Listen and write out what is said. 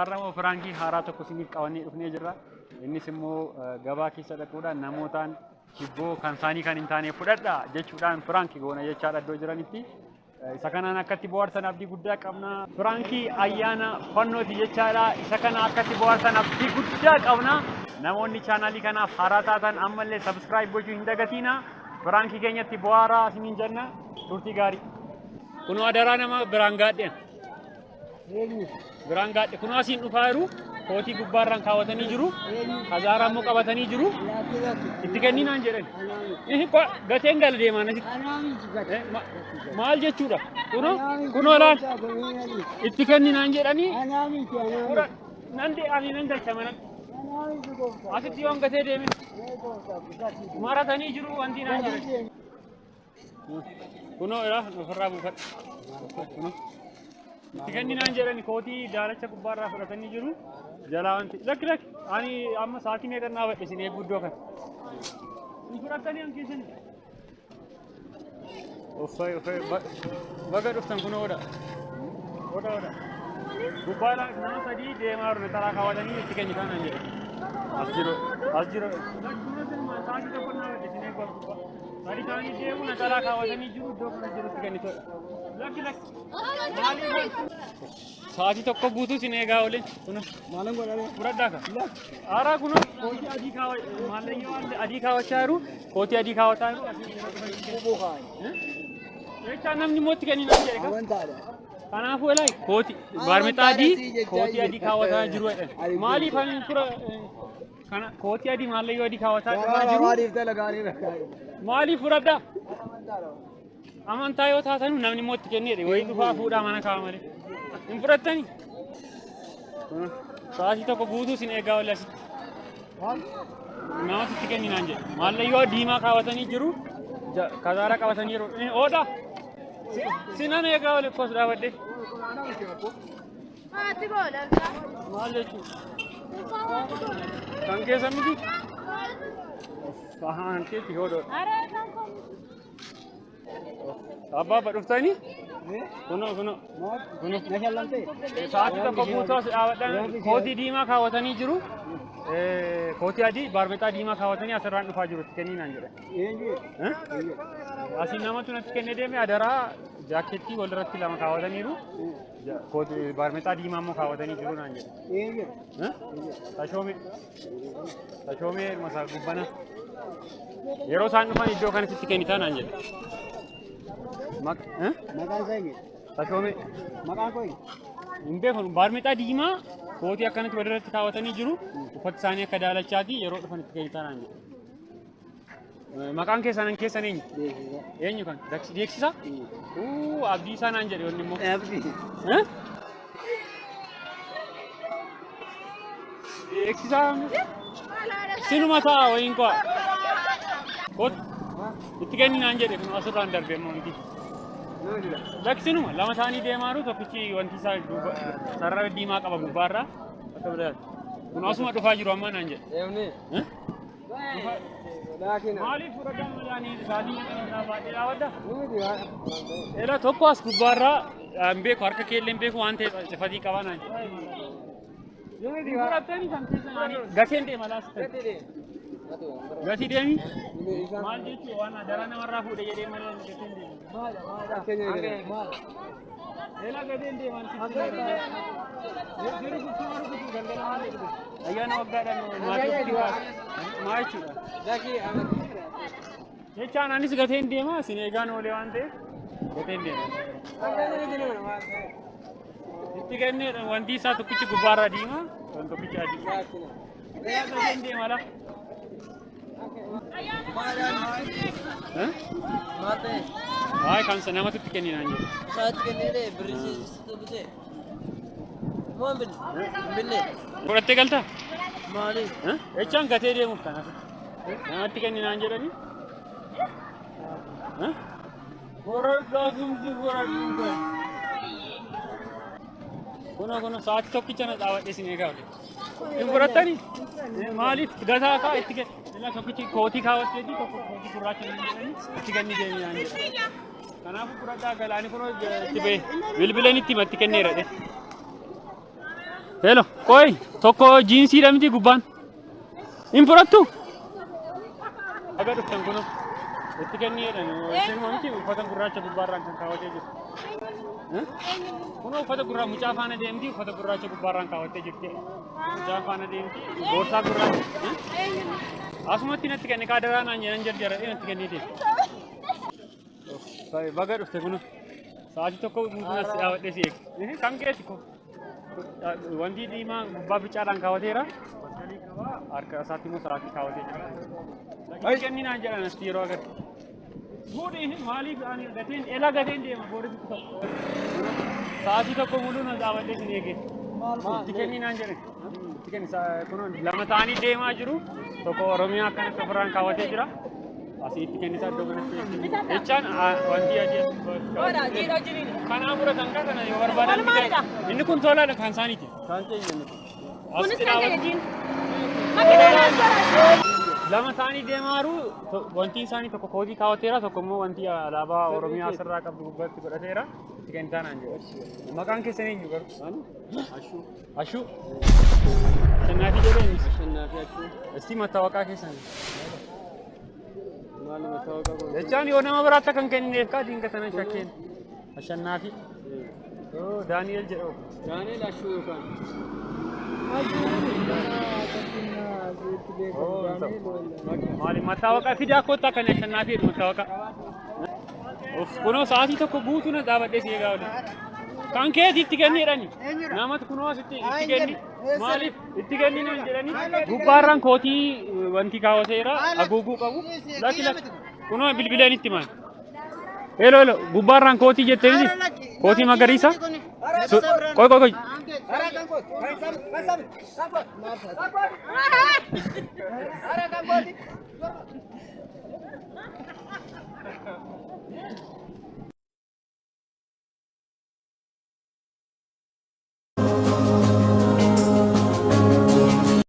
Har'a immoo piraankii haaraa tokko isiniif qabannee dhufnee jirra. Innis immoo gabaa keessa dhaquudhaan namootaan shibboo kan isaanii kan hin taane fudhadha jechuudhaan piraankii goona jechaadha iddoo jiranitti. Isa kanaan akkatti bohaarsan abdii guddaa qabna. Piraankii ayyaana fannooti jechaadha. Isa kana akkatti bohaarsan abdii guddaa qabna. Namoonni chaanaalii kanaaf haaraa taatan ammallee subscribe gochuu hin dagatiina. Piraankii keenyatti bohaaraa isiniin jenna. Turtii gaarii. Kunoo adaraa nama biraan gaadhe. Biraan gaadhe. Kunoo asiin dhufaa jiru. Kootii gubbaarraan kaawwatanii jiru. Kazaaraa immoo qabatanii jiru. Itti kenninaan jedhan. Gateen gala deemaan asitti. Maal jechuudha? Kunoo kunoo laal. Itti kenninaan jedhanii. Nan de ani nan galcha mana. Asitti yoon gatee deeme. Maratanii jiru wanti naan jedhan. Kunoo ilaa ofirraa buufadhu. Kunoo. Itti kenninaan jedhani kootii daalacha gubbaarraa fudhatanii jiru. Jalaa wanti lakki lakki ani amma sa'aatii meeqan dhaabadhe isin eeguu iddoo kana. Hin fudhattanii an keessanii. Uffee uffee baga dhuftan kunoo oda. Oda oda. Gubbaa nama sadii deemaa jiru taraa kaawwatanii itti kennitaan an jedhe. As jiru as jiru. Sa'aatii tokko dhaabadhe isin eeguu as gubbaa. Sadi ta'anii deemu naxalaa kaawwatanii jiru iddoo kana jirutti kennitoodha. Lakki lakki. Maaliif sa'aatii tokko guutuu sin eegaa oole kun Maalan godhame? fudhadhaa ka. Haaraa kun kootii adii kaawwa maallayyoo adii kaawwachaa jiru kootii adii kaawwataa jiru. Qubuu kaa'an. Jechaa namni immoo itti kenninaa jedhe ka. Amantaadha. Kanaafuu elaa kootii baarmexaa adii kootii adii kaawwataa jiru jedhan. Maaliif ani tura Kana kootii adii maallayyoo adii kaawwataa dhufaa Garaa jiru. maaliif dalagaanii rakkaa? Maaliif fudhadhaa? Amantaa yoo taatanu namni immoo itti kenneedha. Wayii dhufaa fuudhaa mana kaa'a malee. Hin fudhattanii? Sa'aatii tokko guutuu isin eegaa olle asitti. Namatti itti kenninaan jedhe. Maallayyoo diimaa kaawwatanii jiru. Kazaara qabatanii jiru. Oodha! Sinan eegaa olle kos dhaabadhe. Maati goona. Maal jechuudha? Kan keessa miti? Ahaan keetti hodhoodha. Aree kan kun. Abbaa abba dhuftanii? Kunoo kunoo. Kunoo. Na shallamtee? Sa'aatii tokko guutuu as dhaabadhaan kootii diimaa kaawwatanii jiru. Kootii adii baarmexaa diimaa kaawwatanii asirraan dhufaa jiru itti kenninaan jedhan. Eenyu? Asii namatu natti kennee deeme adaraa jaakkeettii walirratti lama kaawwataniiru. Kootii baarmexaa diimaa immoo kaawwatanii jiru naan jedhe. Eenyu? Tashoomee. Tashoomee masaa gubbana. Yeroo isaan dhufan iddoo kanatti itti kennitaa naan jedhe. Maqaan isaa eenyu? Tashoomee. Maqaan koo eenyu? Hin beeku baarmexaa diimaa kootii akkanatti walirratti kaawwatanii jiru. Uffati isaanii akka daalachaati yeroo dhufan itti kennitaa naan jedhe. Maqaan keessan an keessan eenyu? Beeksisa. Eenyu kan? Deeksisa? Uu Abdiisaa naan jedhe inni immoo. Abdii. Eh? Deeksisaa sinuma ta'a wayiin koo. Kot itti kenni naan jedhe kun asirraan darbe immoo wanti. Laksinuma lama ta'anii deemaa jiru tokkichi wanti isaa duuba sarara diimaa qaba gubbaarraa. Akka biraati. Kun asuma dhufaa jiru amma naan jedhe. Eewni. Eh? Maaliif fudhadhaa malee ani isaatii irraa baay'ee dhaabadha? Eela tokko as gubbaarraa hin beeku harka keellee hin beeku waan ta'eef sifatii qabaa naan jedhe. Fudhattanii kan keessan ani gateen deema laas ta'e. Gatii deemi? Maal jechuun waan adaraa namarraa fuudhe jedhee malee ani gateen deema. Eela gateen deema ani sitti Ayyaana waggaadhaan maatii ofiitti baasa. Maa jechuudha? Jechaan anis gateen deema isin eegaan oolee waan ta'eef gateen deema. Itti kennee wanti isaa tokkichi gubbaarraa diimaa kan tokkichi adii. Gateen deema laa. Waa'ee kan namatti itti kenninaan jedhu. Isaatti kennee birrii sitti bitee. Moo hin binne? Hin binne. Fudhattee galtaa? Maali? Jechaan gatee deemuuf kanaaf. Namatti kenninaan jedhanii. Fudhadhaa sumti fudhadhu. Kunoo kunoo sa'aatii tokkicha na dhaabadhee isin eegaa oole. Hin fudhattanii? Maaliif gataa kaa itti kenni? Ilaa tokkichi kootii kaawwatteeti tokko kootii gurraacha naan jedhanii itti kenni deemi naan jedhan. Kanaafuu fudhadhaa galaani kunoo itti ba'e bilbilan itti himatti kenneera. Hello, qoy tokko jiinsiidha miti gubbaan. Hin fudhattu? Aga dhuftan kun itti kennii jedhan isheen miti uffata gurraacha gubbaarraan kan kaawwatee jiru. Kun uffata gurraacha mucaa faana deemti, uffata gurraacha gubbaarraan kaawwattee jirti. Mucaa faana deemti, boorsaa gurraacha. Asumatti natti kenne, kaadaraa naan jedhan, jarjaradhee natti kenniiti. Baga dhufte kun, sa'aatii tokko guutuu as dhaabadhee si eega. Kan keeti ko. Wanti diimaa gubbaa bicaadhaan kaawwateera. Harka isaatti immoo sa'aatii kaawwatee jira. Itti kenni naan jedhan asti yeroo agarre. Fuudhi, maaliif ani gateen ela gateen deema booritti kuta. Sa'aatii tokko muluu na dhaabadhee sin eege. Itti kenni naan jedhan. Itti kenni, kun lama ta'anii deemaa jiru. Tokko Oromiyaa akkanatti ofirraan kaawwatee jira. Asii itti kennisaa iddoo kanatti. Jechaan wanti adii as kaawwatee. Kanaa fudhatan kan kana yoo barbaadan. Inni kun tolaadha, kan isaaniiti. Kan keenya inni kun. Kunis kan keenya diin. Makiinaan Lama ta'anii deemaa jiru. Wanti isaanii tokko kootii kaawwateera, tokko immoo wanti alaabaa Oromiyaa asirraa qabu gubbaatti godhateera. Itti kennitaa naan jedhu. Maqaan keessan eenyu garuu? Ashuu. Ashuu. Ashannaafi jedhee innis. Ashannaafi Ashuu. Isti mattaawaqaa keessan. Maali mattaawaqaa kun? Jechaan yoo nama biraatti akka hin kennineef kaa dinga sanan shakkeen. Ashannaafi. Oo, Daani'el jedhu. Daani'el Ashuu yookaan. Maali mattaawaqaa fidaa kottaa kan Ashannaafi jedhu mattaawaqaa. Of, kunoo sa'aatii tokko guutuu na dhaabadhee si eegaa oole. Kan keeti itti kenni jedhani. Namatti kunoo asitti itti kenni. Maaliif itti kenni naan jedhani. Gubbaarraan kootii wanti kaawwateera haguuguu qabu. Lakki, lakki. Kunoo bilbileen itti maal. Hello, hello, gubbaarraan kootii jettee miti? Kootii magariisa? Qoy, qoy, qoy.